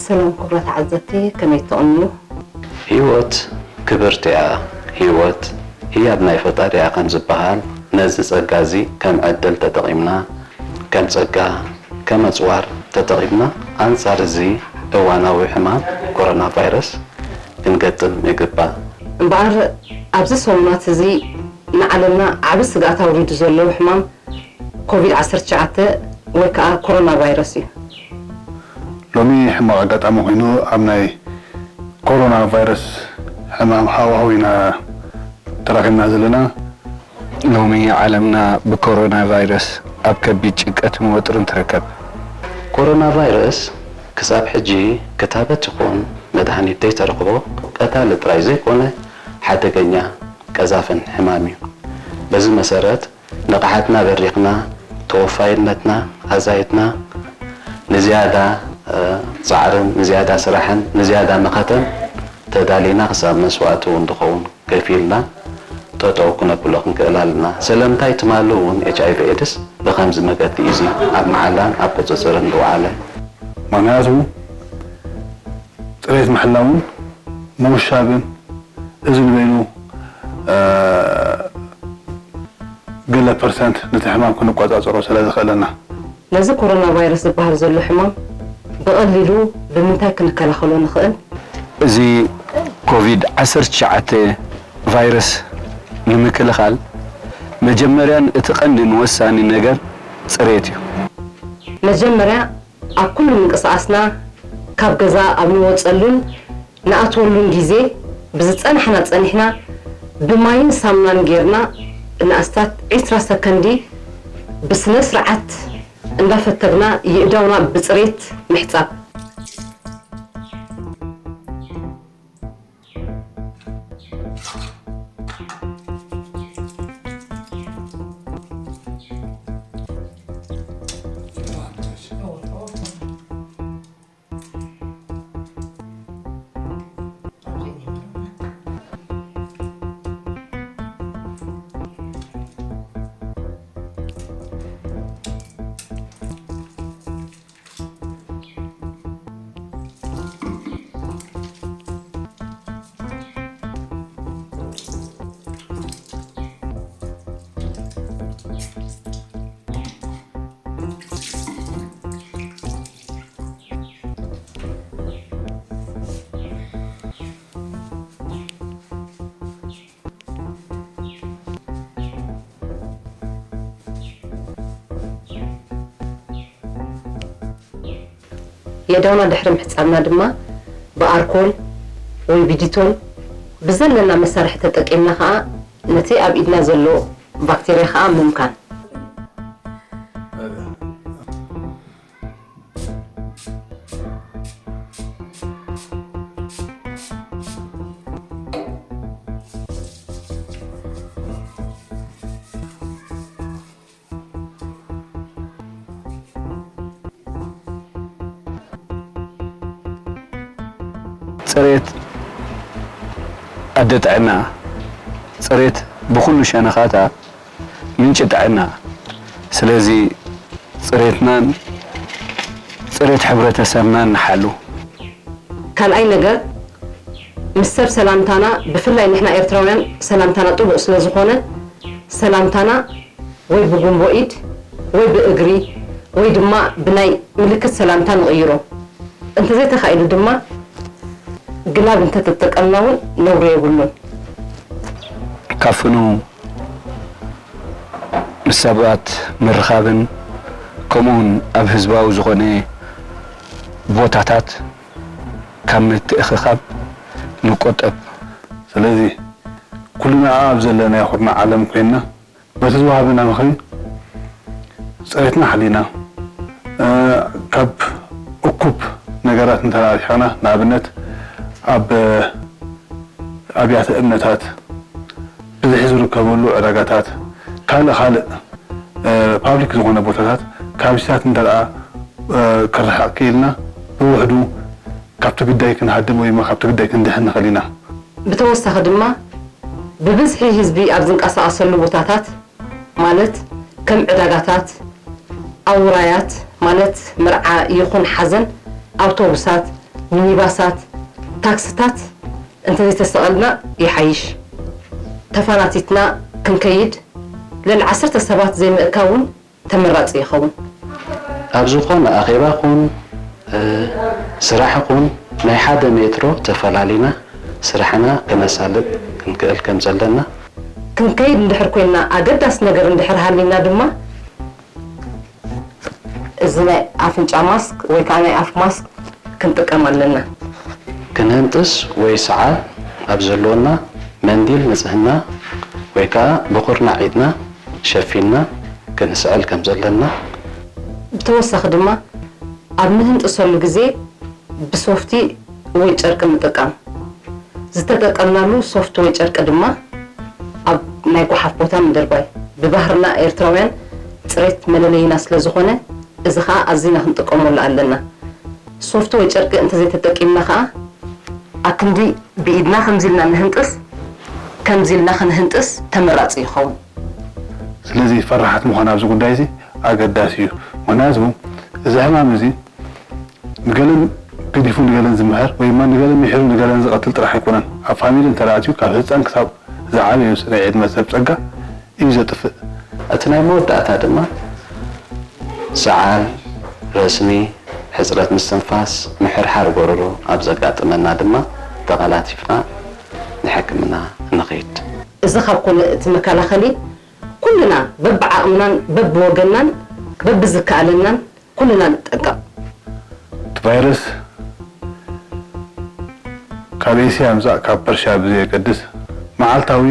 ሰላም ክቡራት ተዓዘብቲ፣ ከመይ ትቕንዩ? ህይወት ክብርቲ እያ። ህይወት ህያብ ናይ ፈጣሪ እያ ከም ዝበሃል፣ ነዚ ጸጋ እዚ ከም ዕድል ተጠቒምና፣ ከም ጸጋ፣ ከም ኣጽዋር ተጠቒምና፣ ኣንጻር እዚ እዋናዊ ሕማም ኮሮና ቫይረስ ክንገጥም ይግባእ። እምበኣር፣ ኣብዚ ሰሙናት እዚ ንዓለምና ዓቢ ስግኣት ኣውሪዱ ዘሎ ሕማም ኮቪድ ዓሰርተ ትሽዓተ ወይ ከኣ ኮሮና ቫይረስ እዩ። ሎሚ ሕማቕ ኣጋጣሚ ኮይኑ ኣብ ናይ ኮሮና ቫይረስ ሕማም ሃዋህው ኢና ተራኺብና ዘለና። ሎሚ ዓለምና ብኮሮና ቫይረስ ኣብ ከቢድ ጭንቀትን ወጥርን ትርከብ። ኮሮና ቫይረስ ክሳብ ሕጂ ክታበት ይኹን መድሃኒት ዘይተረኽቦ ቀታሊ ጥራይ ዘይኮነ ሓደገኛ ቀዛፍን ሕማም እዩ። በዚ መሰረት ንቕሓትና በሪኽና፣ ተወፋይነትና ኣዛይድና፣ ንዝያዳ፣ እ፣ ጻዕርን፣ ንዝያዳ ስራሕን፣ ንዝያዳ መኸተን ተዳሊና ክሳብ መስዋእቲ እውን ዝኸውን ከፊልና ጠጠው ክነብሎ ክንክእል ኣለና። ስለምንታይ ትማሊ እውን ኤች ኣይ ቪ ኤድስ ብኸምዚ መገዲ እዩ ኣብ መዓላን ኣብ ቁጽጽርን ዝወዓለ። ምኽንያቱ ጽሬት ምሕላውን ምውሻብን እዚ ንበይኑ፣ እ፣ ገለ ፐርሰንት ነቲ ሕማም ክንቆጻጸሮ ስለ ዘኽእለና። ነዚ ኮሮና ቫይረስ ዝበሃል ዘሎ ሕማም ብቐሊሉ ብምንታይ ክንከላኸሎ ንኽእል? እዚ ኮቪድ ዓሰርተ ትሽዓተ ቫይረስ ንምክልኻል መጀመርያን እቲ ቀንድን ወሳኒ ነገር ጽሬት እዩ። መጀመርያ ኣብ ኩሉ ምንቅስቓስና ካብ ገዛ ኣብ ንወጸሉን ንኣትወሉን ግዜ ብዝጸናሕና ጸኒሕና ብማይን ሳሙናን ጌርና ንኣስታት ዒስራ ሰከንዲ ብስነ ስርዓት እንዳፈተግና የእዳውና ብጽሬት ምሕጻብ። የእዳውና ድሕሪ ምሕጻብና ድማ ብኣርኮል ወይ ብዲቶል ብዘለና መሳርሒ ተጠቂምና ከኣ ነቲ ኣብ ኢድና ዘሎ ባክቴርያ ከኣ ምምካን። ጽሬት ኣደ ጥዕና፣ ጽሬት ብኹሉ ሸነኻታ ምንጪ ጥዕና። ስለዚ ጽሬትናን ጽሬት ሕብረተሰብናን ንሓሉ። ካልኣይ ነገር፣ ምስ ሰብ ሰላምታና፣ ብፍላይ ንሕና ኤርትራውያን ሰላምታና ጥቡቕ ስለ ዝኾነ፣ ሰላምታና ወይ ብጉንቦ ኢድ ወይ ብእግሪ ወይ ድማ ብናይ ምልክት ሰላምታ ንቕይሮ። እንተዘይተኻኢሉ ድማ ግላብ እንተተጠቀምና እውን ነውሪ የብሉን። ካፍኑ ምስ ሰባት ምርኻብን ከምኡውን ኣብ ህዝባዊ ዝኾነ ቦታታት ካብ ምትእኽኻብ ንቆጠብ። ስለዚ ኩልና ኣብ ዘለናዮ ኩርናዕ ዓለም ኮይንና በቲ ዝወሃበና ምኽሪ ጽሬትና ሓሊና፣ እ፣ ካብ እኩብ ነገራት እንተ ርሒቕና፣ ንኣብነት ኣብ ኣብያተ እምነታት፣ ብዝሒ ዝርከበሉ ዕዳጋታት፣ ካልእ ካልእ፣ እ፣ ፓብሊክ ዝኾነ ቦታታት ካብ ዚታት እንተ ደኣ፣ እ፣ ክርሕቕ ክኢልና፣ ብውሕዱ ካብቲ ግዳይ ክንሃድም ወይ ካብቲ ግዳይ ክንድሕን ንኽእል ኢና። ብተወሳኺ ድማ ብብዝሒ ህዝቢ ኣብ ዝንቀሳቐሰሉ ቦታታት ማለት ከም ዕዳጋታት፣ ኣውራያት ማለት መርዓ ይኹን ሓዘን፣ ኣውቶቡሳት፣ ሚኒባሳት፣ ታክስታት እንተዘይተሰቐልና ይሓይሽ። ተፋናቲትና ክንከይድ ልዕሊ ዓሰርተ ሰባት ዘይምእካው እውን ተመራጺ ይኸውን። ኣብ ዝኾነ ኣኼባ ኹን፣ እ፣ ስራሕ ኹን ናይ ሓደ ሜትሮ ተፈላሊና ስራሕና ከነሳልጥ ክንክእል ከም ዘለና። ክንከይድ እንድሕር ኮይንና ኣገዳሲ ነገር እንድሕር ሃሊና ድማ እዚ ናይ ኣፍንጫ ማስክ ወይ ከዓ ናይ ኣፍ ማስክ ክንጥቀም ኣለና። ክንህንጥስ ወይ ሰዓል ኣብ ዘሎና መንዲል ንጽህና ወይ ከዓ ብኹርናዕ ኢድና ሸፊንና ክንስዕል ከም ዘለና። ብተወሳኺ ድማ ኣብ ንህንጥሰሉ ግዜ ብሶፍቲ ወይ ጨርቂ ምጥቃም። ዝተጠቀምናሉ ሶፍቲ ወይ ጨርቂ ድማ ኣብ ናይ ጓሓፍ ቦታ ምድርባይ። ብባህርና ኤርትራውያን ጽሬት መለለይና ስለ ዝኾነ፣ እዚ ኸኣ ኣዚና ክንጥቀመሉ ኣለና። ሶፍቲ ወይ ጨርቂ እንተዘይተጠቂምና ኸኣ፣ ኣክንዲ ብኢድና ከምዚ ኢልና ንህንጥስ፣ ከምዚ ኢልና ክንህንጥስ ተመራጺ ይኸውን። ስለዚ ፈራሓት ምዃን ኣብዚ ጉዳይ እዚ ኣገዳሲ እዩ። ምኽንያቱ እዚ ሕማም እዚ ንገለን ገዲፉ ንገለን ዝምሕር ወይ ድማ ንገለን ምሒሩ ንገለን ዝቐትል ጥራሕ ኣይኮነን። ኣብ ፋሚሊ እንተ ኣትዩ ካብ ህፃን ክሳብ ዝዓበዩ ናይ ዕድመ ሰብ ጸጋ እዩ ዘጥፍእ። እቲ ናይ መወዳእታ ድማ ሰዓል፣ ረስኒ፣ ሕጽረት ምስትንፋስ፣ ምሕርሓር ጎረሮ ኣብ ዘጋጥመና ድማ ተቐላቲፍና ንሕክምና ንኸይድ። እዚ ካብ ኮነ እቲ መከላኸሊ ኩልና በብዓቕምናን በብወገንናን በብዝከኣለናን ኩልና ንጠንቀቕ። እቲ ቫይረስ ካብ ኤስያ ምጻእ ካብ ፐርሽያ ብዘየገድስ መዓልታዊ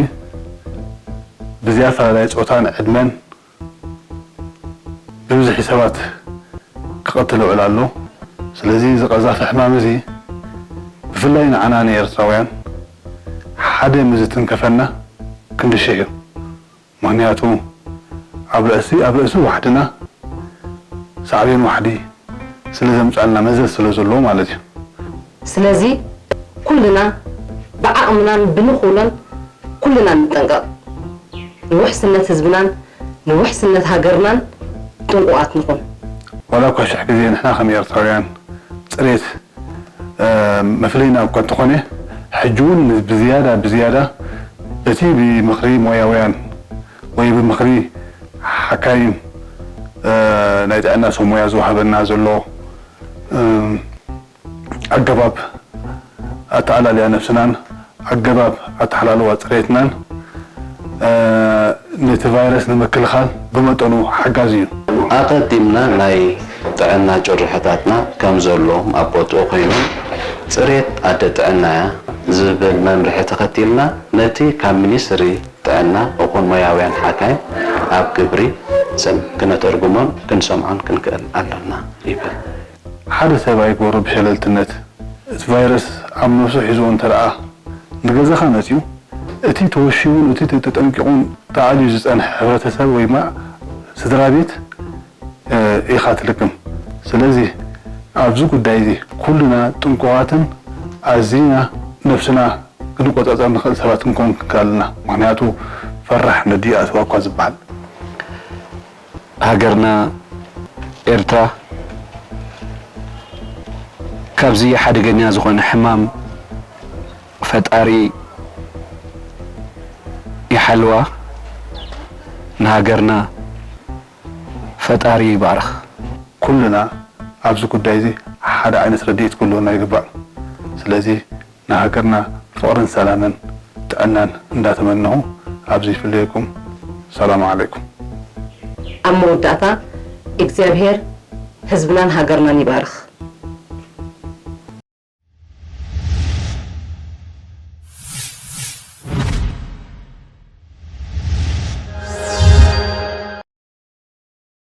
ብዘይ ኣፈላላይ ጾታን ዕድመን ብብዝሒ ሰባት ክቐትል ይውዕል ኣሎ። ስለዚ እዚ ቀዛፊ ሕማም እዚ ብፍላይ ንዓና ንኤርትራውያን ሓደ ምስ ዝትንከፈና ክንዲ ሽሕ እዩ። ምኽንያቱ ኣብ ርእሲ ኣብ ርእሲ ዋሕድና ሳዕቤን ዋሕዲ ስለ ዘምጻልና መዘዝ ስለ ዘለዎ ማለት እዩ። ስለዚ ኩልና ብዓቕምናን ብንኽእሎን ኩልና ንጠንቀቕ። ንውሕስነት ህዝብናን ንውሕስነት ሃገርናን ጥንቁቓት ንኹን። ዋላ እኳ ሽሕ ግዜ ንሕና ከም ኤርትራውያን ጽሬት መፍለይና እኳ እንተኾነ፣ ሕጂ እውን ብዝያዳ ብዝያዳ በቲ ብምኽሪ ሞያውያን ወይ ብምኽሪ ሓካይም ናይ ጥዕና ሰብ ሞያ ዝወሃበና ዘሎ ኣገባብ ኣተኣላልያ ነብስናን ኣገባብ ኣተሓላልዋ ጽሬትናን ነቲ ቫይረስ ንምክልኻል ብመጠኑ ሓጋዚ እዩ። ኣቐዲምና ናይ ጥዕና ጭርሖታትና ከም ዘለዎም ኣብ ቦትኡ ኮይኖም፣ ጽሬት ኣደ ጥዕና እያ ዝብል መምርሒ ተኸቲልና፣ ነቲ ካብ ሚኒስትሪ ጥዕና እኹን ሞያውያን ሓካይም ኣብ ግብሪ ስም ክነተርጉሞን ክንሰምዖን ክንክእል ኣሎና ይብል። ሓደ ሰብ ኣይግበሮ ብሸለልትነት እቲ ቫይረስ ኣብ ነብሱ ሒዝዎ እንተ ደኣ ንገዛኻ መጺኡ፣ እቲ ተወሺቡን እቲ ተጠንቂቑን ተኣልዩ ዝጸንሐ ሕብረተሰብ ወይ ድማ ስድራ ቤት ኢኻ ትልክም። ስለዚ ኣብዚ ጉዳይ እዚ ኩልና ጥንቁቓትን ኣዚና ነብስና ክንቆጻጸር ንኽእል ሰባት ክንከውን ክንክእል ኣለና። ምኽንያቱ ፈራሕ ነዲ ኣስዋ እኳ ዝበሃል። ሃገርና ኤርትራ ካብዚ ሓደገኛ ዝኾነ ሕማም ፈጣሪ ይሓልዋ፣ ንሃገርና ፈጣሪ ይባርኽ። ኩልና ኣብዚ ጉዳይ እዚ ሓደ ዓይነት ርድኢት ክህልወና ይግባእ። ስለዚ ንሃገርና ፍቕርን ሰላምን ጥዕናን እንዳተመነኹ ኣብዚ ይፍለየኩም። ሰላም ዓለይኩም። ኣብ መወዳእታ እግዚኣብሔር ህዝብናን ሃገርናን ይባርኽ።